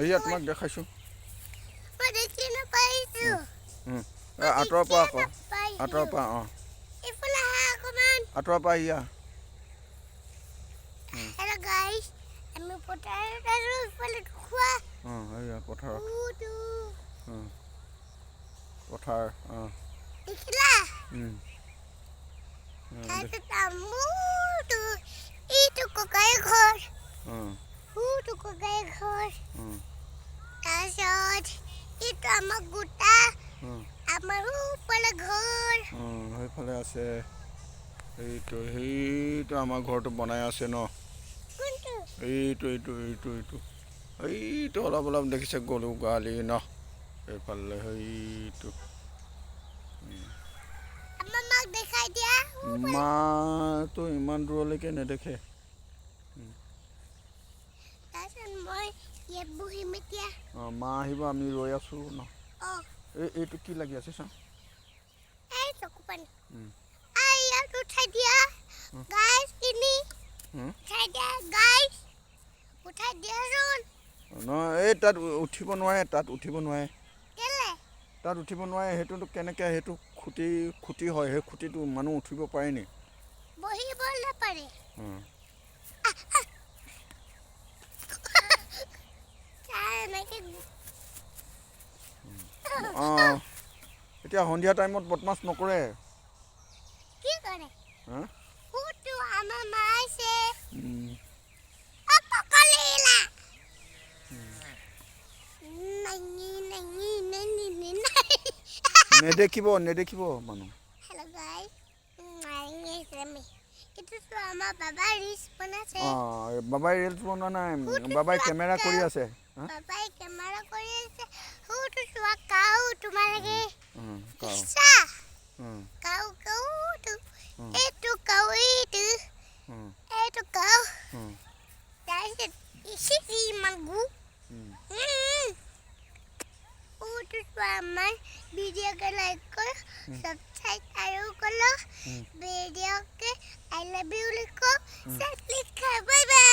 এয়া তোমাক দেখাইছোঁ। মই দেখি নাপাইছোঁ। আঁতৰৰ পৰা আকৌ, আঁতৰৰ পৰা। অঁ। এইফালে আহা অকণমান। আঁতৰৰ পৰা ইয়া। হেল্ল' গাইছ, আমি পথাৰত আৰু ইফালে খোৱা। অঁ, এয়া পথাৰত। উটো। অঁ, পথাৰ, অঁ। দেখিলা? অঁ। তাৰপিছত আমোটো এইটো ককাই ঘৰ। উটো ককাই ঘৰ। তাৰপিছত এইটো আমাৰ গোটা। আমাৰ ওপৰলে ঘৰ। অঁ, সেইফালে আছে। এইটো, সেইটো আমাৰ ঘৰটো বনাই আছে ন? কোনটো? এইটো, এইটো, এইটো, এইটো, এইটো অলপ অলপ দেখিছে, গৰু গোহালি ন এইফালে সেইটো। আমাৰ মাক দেখাই দিয়া। মাটো ইমান দূৰলৈকে নেদেখে। তাৰপিছত মই ইয়াত বহিম এতিয়া। অঁ, মা আহিব, আমি ৰৈ আছোঁ ন? অঁ। এই এইটো কি লাগি আছে চাওঁ। এই চকু পানী। এই ইয়াত উঠাই দিয়া গাইছ কিনি। উঠাই দিয়া গাইছ, উঠাই দিয়াচোন। নহয়, এই তাত উঠিব নোৱাৰে, তাত উঠিব নোৱাৰে। কেলে? তাত উঠিব নোৱাৰে। সেইটোতো কেনেকৈ, সেইটো খুঁটি খুঁটি হয়, সেই খুঁটিটো মানুহ উঠিব পাৰে নি? বহিবলৈ পাৰে। এনেকৈ। অঁ, এতিয়া সন্ধিয়া টাইমত বদমাছ নকৰে। কি কৰে? হা? সুতো আমাৰ মা আছে। পকলিলা নাঙি নাঙি নাঙি নাঙি। নেদেখিব, নেদেখিব মানুহ। হেল্ল' গাইছ, এইটোতো আমাৰ বাবা ৰিলচ বনাইছে। অঁ, বাবাই ৰিলচ বনোৱা নাই, বাবাই কেমেৰা কৰি আছে। হা? বাবাই কেমেৰা কৰি আছে। সুতো চোৱা, কাউ তোমালোকে। কাউ। ইচ্ছা। কাউ, কাউটো। এইটো কাউ, এইটো। এইটো কাউ। তাৰপিছত ইচি ইমান গু। সুতো চোৱা, আমাৰ ভিডিঅ'কে লাইক কৰ, ছাবস্ক্ৰাইব আৰু কৰক। ভিডিঅ'কে I love you লিখক, লিখা। Bye bye.